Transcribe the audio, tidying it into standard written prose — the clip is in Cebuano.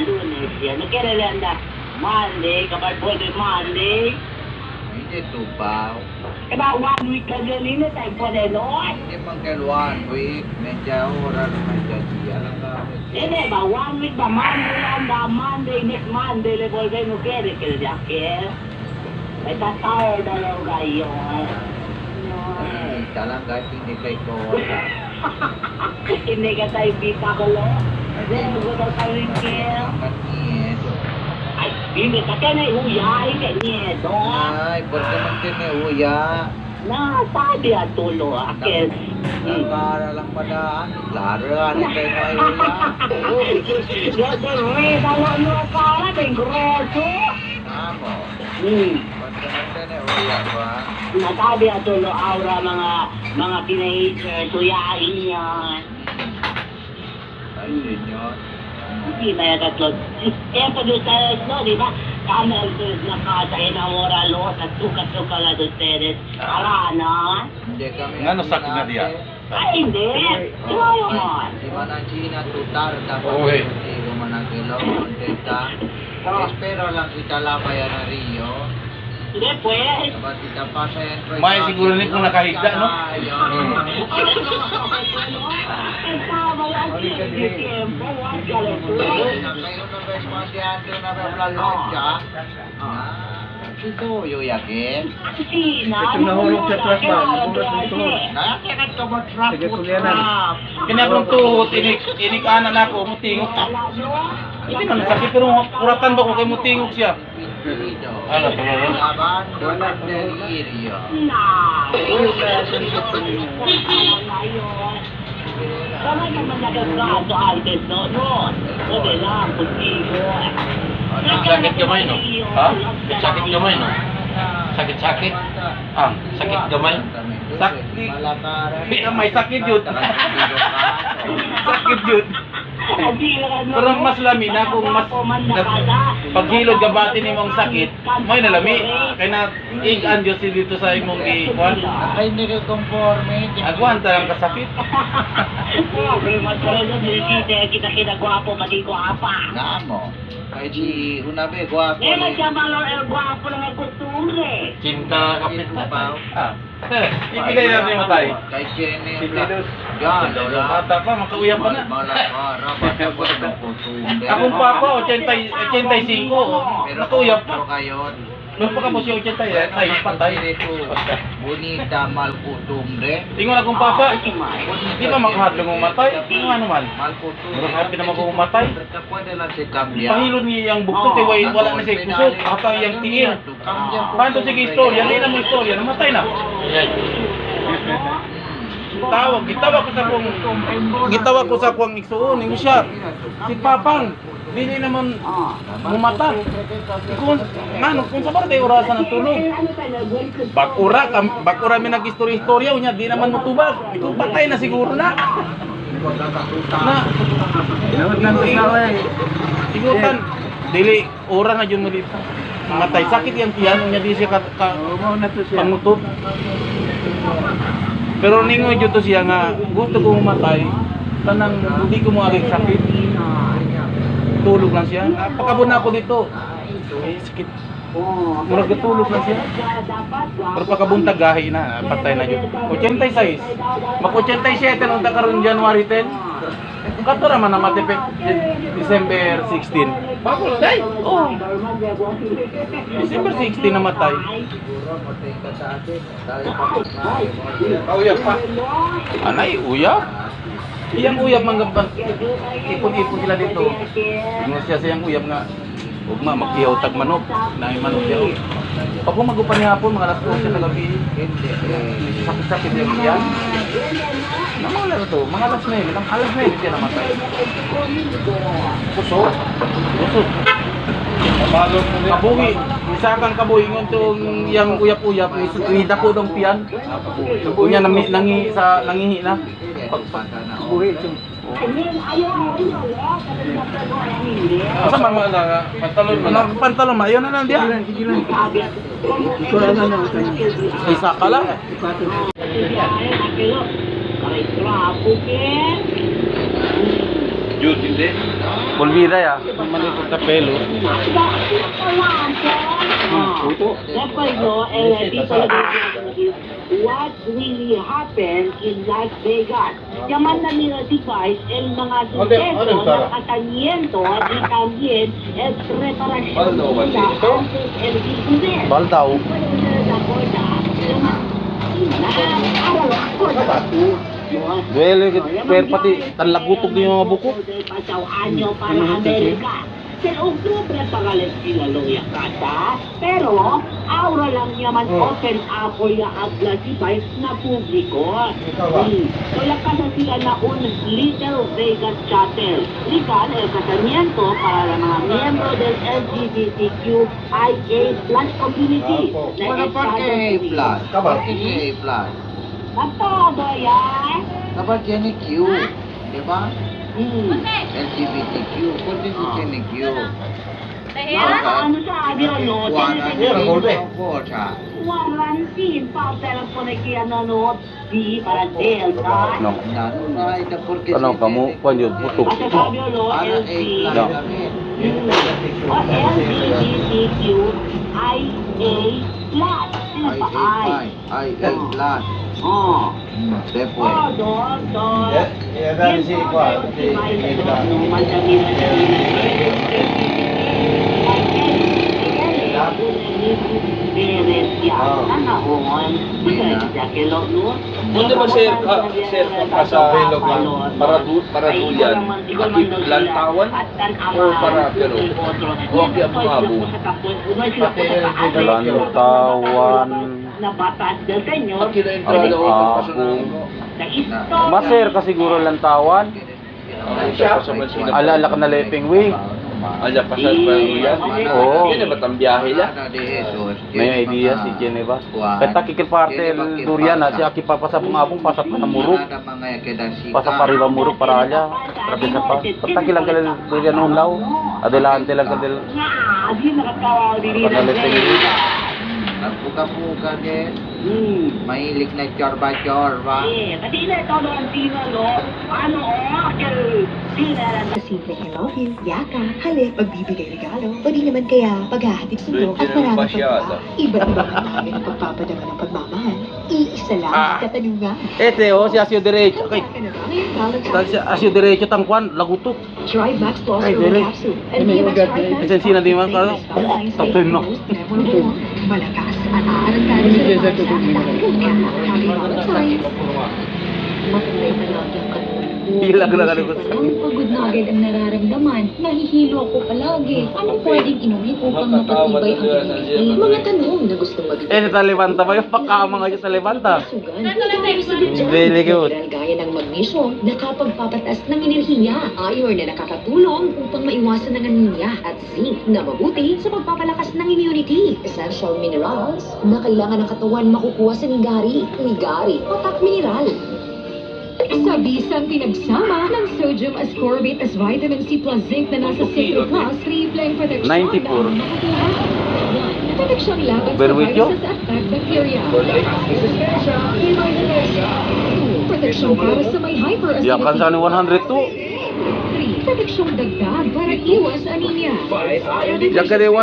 Lunes ya. No quiere le anda Monday, kapag vuelve Monday. Hindi tupaw. Eh ba, one week ka dyan, hindi tayo pwede, no? Hindi man kay one week, medya oras, medya diya lang kami. Hindi ba, one week ba, Monday anda, Monday, next Monday, le vuelve, no quiere que le aquel. Está tired na lang kayo. Ay, talaga hindi kay Kosa. Hindi ka tayo pita ko, lo. Hindi, gusto tayo yung kill. Kaniedo. Ay, hindi ka ka na huya, hindi nieto. Ay, porque man tinuya. Na, sabi at tulo, akil. Nakara lang padaan. Klaro lang kay Mayuya. Yo te rueda lo no cara de grosso. Amo. Porque man tinuya ba? Nasabi at tulo aura mga teenager, suyain yan. Ay, senyor. Hindi na yan tatlo. Tiempo de ustedes, no, di ba? Kami ustedes na casa, enamoralos, at suka-suka la de ustedes. Arana. Hindi kami. Nga, nasakit na diya. Ay, hindi. Sino man? Si Manachina tutar dapat Oy. hindi ko managilo contenta. Espero lang kita lamay na Rio. Hindi, pues. Dapat kita pasa yan. May siguro ni kung nakahigda, no? Ito nahulog sa truck ba? Nahulog sa tuhod. Sige, tulyanan. Kini akong tuhod, inik, inikanan ako, mutingok. Hindi man sakit, pero kuratan ba ko kay mutingok siya? Ano, tulog? Kamay naman nagagato antes, no? No, okay lang, contigo. Sakit gamay, no? Ha? Sakit gamay, no? Sakit-sakit? Ah, sakit gamay? Sakit. May sakit yun. Sakit yun. Pero mas lami na kung mas paghilod gabati ni mong sakit, may nalami. Kay na igan Diyos dito sa imong gikuan. Ay, hindi ka conforme. Agwanta lang kasakit. Kita kita guwapo, maging guwapa. Namo. Kay si Unabe, guwapo. Eh, magkamalor el guwapo ng may kostumbre. Cinta kapit Ah. Ipilay natin matay. Kay Jenny. Si Tidos. Yan, lola. Bata pa, makauya pa na. Malakara, bata pa ng kostumbre. Akong papa, 80, 85. Nakauya pa. Pero kayo, Nung pa ka mo siya 86, patay. Bonita malkutumbre. Ingon akong papa, di ba makahadlong umatay? Ano nga naman? Malkutumbre. Murag happy naman kung umatay. Pwede lang si Cambia. Pahilon niya ang buktot, eh, wala na siya kusot, hata iyang tiil. Paano sige istorya, hindi na mo istorya, namatay na. Tawag, gitawag ko sa kong igsuon, ingon siya. Si Papang, dili naman mumata. Kung ngano kung sa barday orasan ang tulog. Bakura, kam, bakura mi nag-istorya-istorya unya di naman mutubag. Ikaw patay na siguro na. Na. Nawag na ko eh. Igutan, dili ora na jud mo dito. Matay sakit yang tiyan unya di siya ka Oo, mao na to siya. pangutob. Pero ningoy jud to siya nga gusto ko mamatay, tanang hindi ko mo agig sakit. Tulog lang siya. Ah, pakabon na ako dito. Ay, sakit. Murag tulog lang siya. Pero pagkabuntag gahi na, patay na jud. 86. Mag 87 unta karon January 10. Kato ra man namatay December 16. Bago lang day. Oh. December 16 namatay. Kauyap pa. Anay, uyap. Iyang uyap man gabang. Ipon-ipon sila dito. Ingon siya sa iyang uyap nga ugma magkihaw tag manok. Naay manok diya. Pag magupan ni hapon mga alas 11 sa gabi. Sakit-sakit yung iyan. Namawala na to, mga alas 9 lang, alas 9 siya namatay. Kusog. Kusog. Kabuhi, isa kang kabuhi ngon tong iyang uyap-uyap ni dako dong piyan. Unya nami nangi sa nangihi na. Buhi ito. Asa man wala nga pantalon man. Pantalon man ayo na lang diya. Sige lang, sige lang. Ikaw na na utang. Isa ka lang. Ipato. Ay, trapo, ke? Duty din. Pulbira ya. Malikot ka pelo. Después, no, el título de "What Really Happened in Las Vegas". Llaman na nila si Vice el mga suceso ng casamiento y también el preparación nila antes el incidente. Baldaw. Duele, pero pati tanlagutok din yung mga buko. Pasado año para Amerika. Sa Oktubre pangalan sila Loya Casa, pero ahora lang yaman open up o ya habla si Vice na publiko. So la casa sila na un Little Vegas Chapel. Likan el casamiento para la mga miembro del LGBTQIA+ community na Wala pa Estados kay A Unidos. plus. Bakit A plus? Magtado yan. Dapat yan ni Q. Di ba? Hmm. LGBTQ. Kundi si ni Q. Ano sa abi ano? Quarantine pa pero pone que ano no D para Delta. No. Ano kamo kwan yun putok. Asa sabi ano Para L A C plus No. kami. O LGBTQIA+. Sino I pa A I? I A plus. Oh. Después. Oh, dos, dos. Yeah, that is it, kwan. Buti ba sir ka, sir ka sa Paraduyan, aki lantawan o para pero o aki ang mga abo. Lantawan. Na batas del Señor. Aki na entrada o Abo. Maser ka siguro lantawan. Alala ka na leping way. Ala pa sa Paraduyan. Oo. Yun na ba't ang biyahe niya? May idea si Geneva. Kaya takikil parte durian na siya aki papasabong abong pasap ka na murok. Pasa pa riba murok para alya. Trapesa pa. Pataki lang kalil durian unlaw. Adelante lang kadil. Nga, di nakatawa di Panaleping. Nagpuka-puka din. Hmm. Mahilig na chorba-chorba. Eh, pati na ito ang sino, no? Ano, oh, kel, sino Sa simpleng I love you, yaka, halik, pagbibigay regalo, o di naman kaya paghahatid sundo at Pwede naman marami pa pang siya, iba. Iba't ibang ang dami ng pagpapadama ng pagmamahal. Iisa lang ang katanungan. Ete oh si Asio Derecho. Okay. Handa ka na ba ngayong Valentine's? Si Asio Derecho tangkwan lagutok. Drive Max Plus Ay, Herbal dili. Capsule and VMAX Drive Max Ito, sino di man Famous ka? Valentine's Day Tatlo, no? most memorable. Malakas at aarangkada sa depensa. Takot ka. Happy Valentine's! Matulay palagi ang katulog ko. Hila ko na kalikot. Ang pagod na agad ang nararamdaman. Nahihilo ako palagi. Anong pwedeng inumin upang mapatibay ang immunity? Mga tanong na gustong mabigyan. Eh, sa Levanta ba yung pagkama nga sa Levanta? Sugan. May sagot dyan. Very good. Mineral gaya ng magnesium, nakapagpapataas ng enerhiya, iron na nakakatulong upang maiwasan ang anemia, at zinc na mabuti sa pagpapalakas ng immunity. Essential minerals na kailangan ng katawan makukuha sa nigari. Nigari, patak mineral. Sa bisang pinagsama ng sodium ascorbate as vitamin C plus zinc na nasa Citro Plus, tripleng proteksyon 94. ang makukuha. One, proteksyon laban sa Overweight yun? viruses at bad bacteria. Two, proteksyon para sa may hyperacidity. Yakan sa ni 102. Three, proteksyong dagdag para iwas anemia. Yakan ni